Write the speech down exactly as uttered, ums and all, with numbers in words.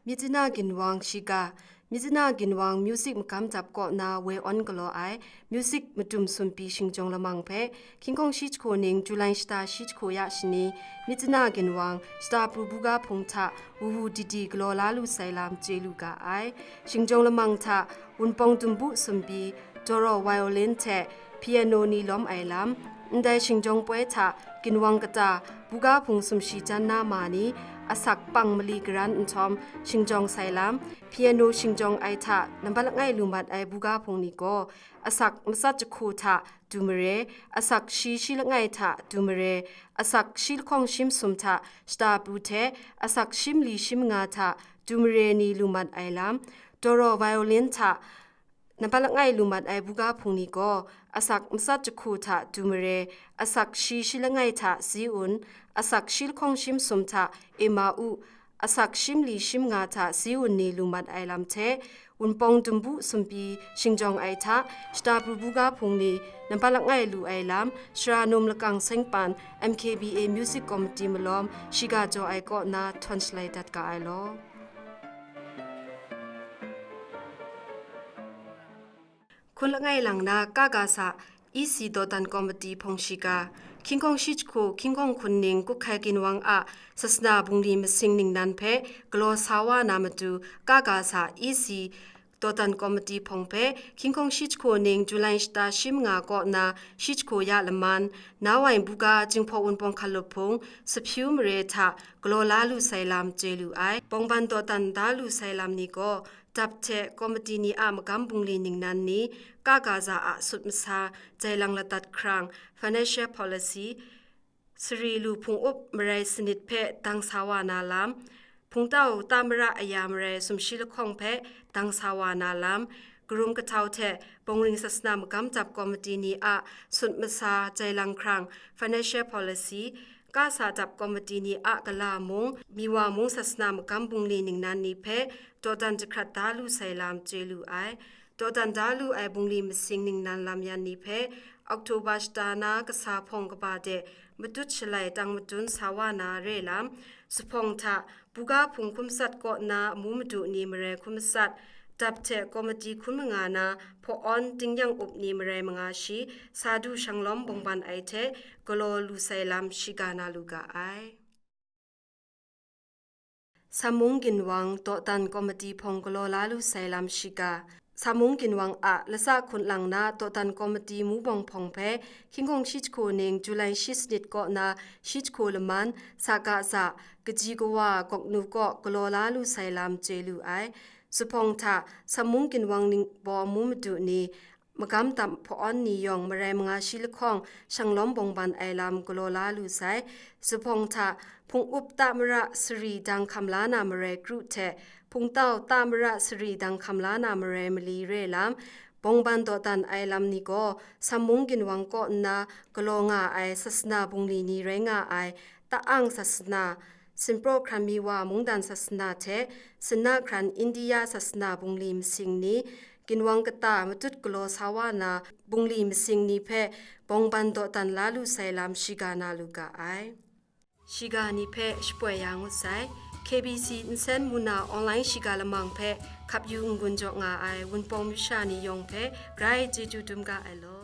Myitkyina Ginwang shiga, Myitkyina Ginwang music magam dap kaw na woi awn galaw ai, music madum sumpi shingjawng lamang hpe, hkying hkawng shi jahku ning, July shata shi jahku ya shani, Myitkyina Ginwang, shata pru buga hpung hta, wuwu didi galaw la lu sai lam chye lu ga ai. Shingjawng lamang hta, wunpawng dumbu sumpi, dawraw violin hte, piano ni lawm ai lam, ndai shingjawng poi hta, ginwang kata, buga hpung sumshi jan na ma ni, asak pang mali karan nhtawm, shingjawng sai lam, piano shingjawng ai hta, nambat langai lu mat ai buga hpung ni gaw, asak matsat jahku hta, du mare, asak shi shi langai hta, du mare, asak shi lahkawng shi masum hta, shata pru hte, asak shi mali shi manga hta, du mare ni lu mat ai lam, dawraw violin hta, nambat langai lu mat ai buga hpung ni gaw, asak matsat jahku hta du mare, asak shi shi langai hta si un, asak shi lahkawng shi masum hta e ma u, asak shi mali shi manga hta si un ni lu mat ai lam hte, wunpawng dumbu sumpi shingjawng ai hta, shata pru buga hpung ni nambat langai lu ai lam, Sara Num Lakang Sengpan, M K B A Music Committee malawm, shiga jaw ai kaw na htawn shalai dat ga ai law. Hkun langai lang na Ka Ga Sa E C dawdan komiti hpawng shiga, hkying hkawng shi jahku, hkying hkawng hkun ning Kuhkai Ginwang a sasana bungli masing ningnan hpe galaw sa wa na matu, Ka Ga Sa E C dawdan komiti hpawng hpe hkying hkawng shi jahku ning July shata shi manga kaw na shi jahku ya laman, Nawai buga Jinghpaw Wunpawng Hkalup Hpung, Sapyu mare hta galaw la lu sai lam chye lu ai. Bawngban dawdan da lu sai lam ni gaw, dap hte komiti ni a magam bungli ningnan ni, Ka Ga Sa a sut masa, jai lang ladat hkrang, financial policy, sari lu hpung up marai sanit hpe dang sa wa na lam, hpungtau ta mara aya marai sumshi lahkawng hpe dang sa wa na lam, karum kahtau hte bawngring sasana magam dap komiti ni a sut masa, jai lang hkrang, financial policy, Ka Sa dap komiti ni a gala mung, Miwa mung sasana magam bungli ningnan ni hpe dawdan jahkrat da lu sai lam chye lu ai. Dawdan da lu ai bungli masing ningnan lam yan ni hpe October shata na kasa hpawng kaba de matut shalai tang madun sa wa na re lam, zuphpawng hta buga hpung hkum sat kaw na amu madu ni marai hkum masat, dap hte komiti hkun manga na hpaw-awn tingnyang up ni marai manga shi, sa du shanglawm bawngban ai hte galaw lu sai lam shiga na lu ga ai. Sammung Ginwang dawdan komiti hpawng galaw la lu sai lam shiga. Sammung Ginwang a lasa hkun lang na dawdan komiti mubawng hpawng hpe hkying hkawng shi jahku ning July shi sanit kaw na shi jahku laman, sa ga za, kaji kawa gawk nu kaw galaw la lu sai lam chye lu ai. Zuphpawng hta, Sammung Ginwang ningbaw amu madu ni, magam dap hpaw-awn ni yawng marai manga shi lahkawng shanglawm bawngban ai lam galaw la lu sai. Zuphpawng hta, hpung up ta mara sari dang hkam la na marai kru hte, hpungtau ta mara sari dang hkam la na marai mali re lam, bawngban dawdan ai lam ni gaw, Sammung Ginwang kaw nna galaw nga ai sasana bungli ni rai nga ai, Ta'ang sasana, Sinpraw Hkranmiwa mungdan sasana hte Sinna Hkran India sasana bungli masing ni, ginwang kata matut galaw sa wa na bungli masing ni hpe bawngban dawdan la lu sai lam shiga na lu ga ai. Shiga ni hpe shapoi ya ngut sai. K B C nsen muna online shiga lamang hpe hkap yu n-gun jaw nga ai Wunpawng masha ni yawng hpe grai chyeju dum ga ai law.